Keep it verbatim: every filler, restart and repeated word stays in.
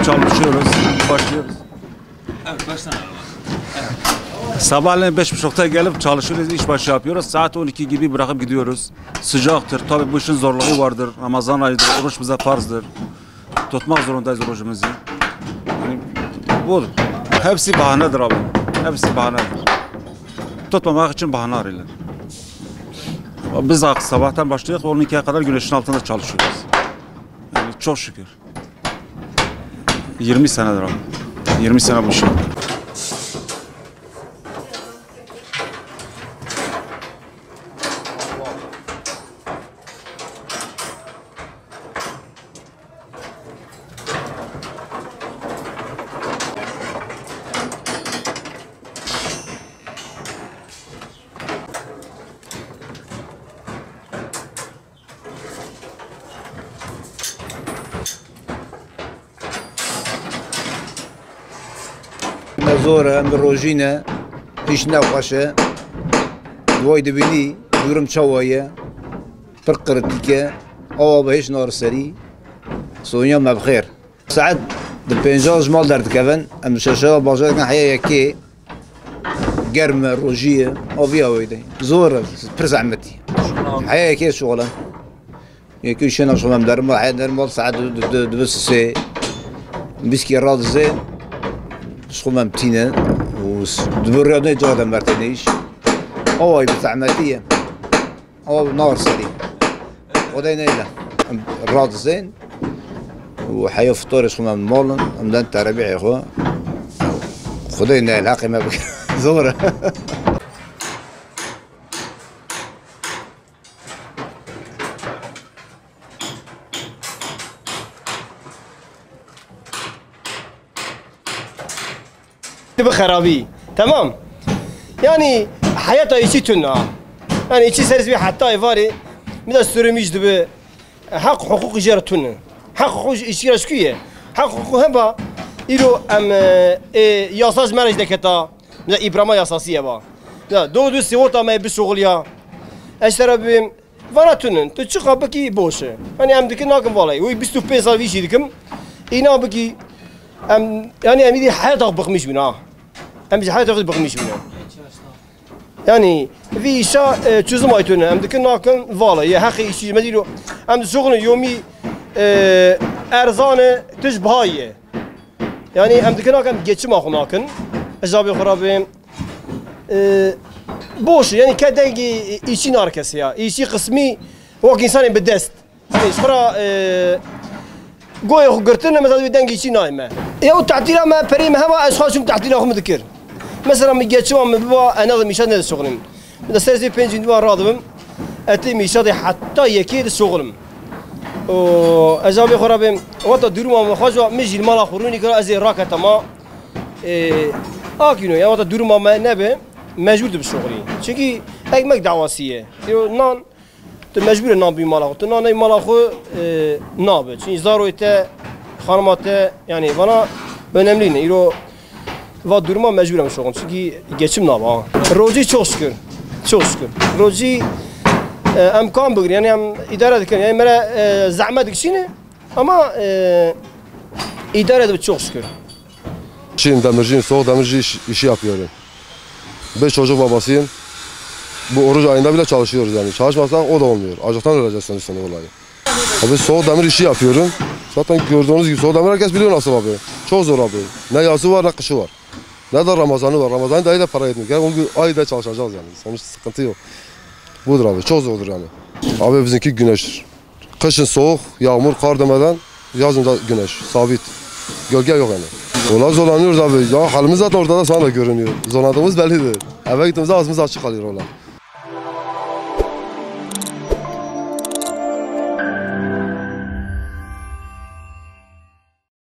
Çalışıyoruz, başlıyoruz. Evet, baştan alalım. Sabahleyin beş buçukta gelip çalışıyoruz, işbaşı yapıyoruz. Saat on iki gibi bırakıp gidiyoruz. Sıcaktır, tabii bu işin zorluğu vardır. Ramazan ayıdır, oruç bize farzdır. Tutmak zorundayız orucumuzu. Yani bu hepsi bahanedir abi. Hepsi bahanedir. Tutmamak için bahane arıyorlar. Biz sabahtan başlıyoruz, on ikiye kadar güneşin altında çalışıyoruz. Yani çok şükür. Yirmi senedir abi. Yirmi sene bu iş yapıyorum. Me zor e, em bi rojî ne, hîç ne xweş e. Way dibînî, durum çawa ye? Pir kritîk e. Awa bi hêş nare serî. Sonya me bi xêr. Saet di pênca ji mal derdikevin, em li şeşa bajar dikin heya yekê. Germ e, rojî ye, aviya wê de. Zor e, pir zehmetî. Heya yekê şixulan. Yekê şena şixulan derim, heya derim, saet du, du, du, du, sê. Bîskî radizê, şixulan tîne. Û s-, di vir rêya ne ca de mertê ne îş. Awayî bi zehmetî ye. Ew nar serî. Xwedê neyle. Em radizên û heya fitorê xwe em malin, em den terebîhê xwe. Xwedê neyle, heqê me bike. Zor e. Dibe xerabî. Temam. Yani heyata îşçî tune. Yani îşçî ser zî heta êvarê, mida sürümîş dibe, heq huquq jê re tune. Heq huquq îşçî re ji ku ye? Heq huquq heba, îro em, e, e, yasa ji me re jî deketa. Mida îbrama yasasî ye ba. Ya, do du sigorta me bişuxuliya. Ez ji te re bibêm, Vana tunin, tu çiqa bikî boş e. Hani em dikin nakin valay. Wî bîst û pênc sal vî jî dikim. Îna bikî, em, yani em îdî heyata bixmîş bûn ha. Em ji heyata xwe bixmîş bûn. Yani vî îşa, e, çözüm ay tunin. Em dikin nakin valay. Ye heqê îşî me dîro. Em dişuxulin yomî, e, erzan e, tij biha ye. Yani em dikin nakin geçima xwe nakin. Ez abê xwe rabêm. E, boş, yani ke dengê îşî narkesiya. Îşî qismî wek insanê bi dest. Yani ji xwe ra, e, Goyê xwe girtine, mesela wê dengê çî nayê me. Ew tehtîla me, perê me heba, ez xwe çûm tehtîla xwe min dikir. Mesela min geçiwa min biba, ez nadim îşa nedişoxlim. Min de ser zê pênc hîn diwan radibim. Ez têm îşa de heta yekê dişoxlim. Û ez avê xwe rabêm, wata duruma min xwe ji min jî li mala xwe rûnî kira, ez ê raketama. Ê, akîno, ya wata duruma me nebe, mecbûr dibişoxlî. Çunkî ekmek dawasî ye. Yo nan, tu mecbûr e nan bî mala xwe. Tu nan ney mala xwe, e, nabe. Çunkî zaroyê te, xanima te, yani bana önemli ne. Îro va duruma mecbûr em şoxin. Çunkî geçim nabe ha. Rocî çok şükür. Çok şükür. Rocî, e, em kan bigrin. Yani em idare dikin. Yani mere, e, zahmet dikişîne. Ama, e, idare dibe çok şükür. Çin demirciyim, soğuk demirci iş- işi yapıyorum. Beş çocuk babasıyım. Bu oruç ayında bile çalışıyoruz yani. Çalışmasak o da olmuyor. Açlıktan öleceğiz sonuç sonu vallahi. Abi soğuk demir işi yapıyorum. Zaten gördüğünüz gibi soğuk demir herkes biliyor nasıl abi. Çok zor abi. Ne yazı var ne kışı var. Ne de Ramazanı var. Ramazan da ayda para yetmiyor. Gel on gün ayda çalışacağız yani. Sonuç sıkıntı yok. Budur abi. Çok zordur yani. Abi bizimki güneştir. Kışın soğuk, yağmur, kar demeden yazın da güneş, sabit. Gölge yok yani. Valla zorlanıyoruz abi. Ya halimiz zaten ortada sana da görünüyor. Zorlandığımız bellidir. Eve gittiğimizde ağzımız açık kalıyor valla.